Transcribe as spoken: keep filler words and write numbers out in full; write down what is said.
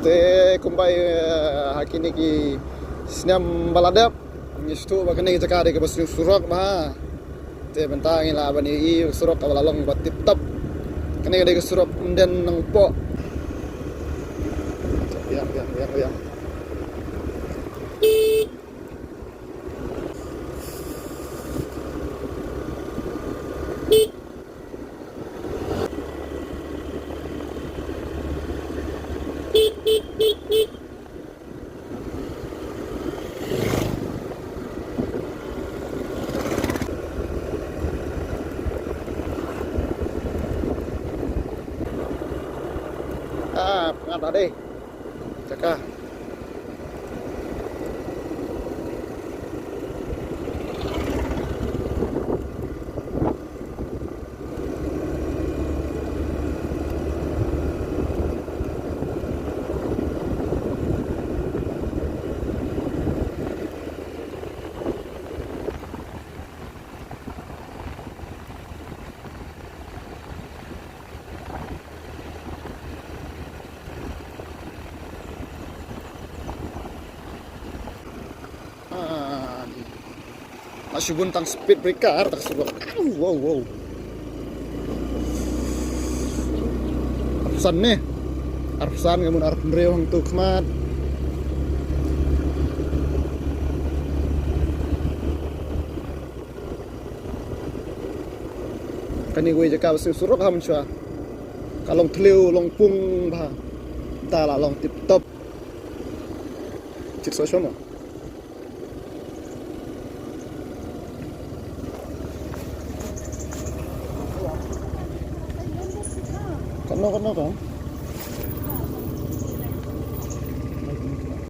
Te kumba, eh, ha kine ki snem ba la dep, ngi sngewthuh ba kane ka jaka dei kaba sniew surok bha. Te mynta ngi lah ban ïohi surok kaba la long ba tip top. Kane ka dei ka surok Umden Nongpoh. Ïa, ïa, ïa, ïa. Ah, pyngat dah deh. Jaka. Ah, la shu bun tang speed breaker, tang surok. Au, wow, wow. Arphew san ne. Arphew san, nga mut arphew hynriew hangto khmat. Kane kawei jaka ba sniew surok ha mynshuwa. Ka long thliew, long pung bha. Te la long tip top. Chit so shoma. Katno, katno, katno?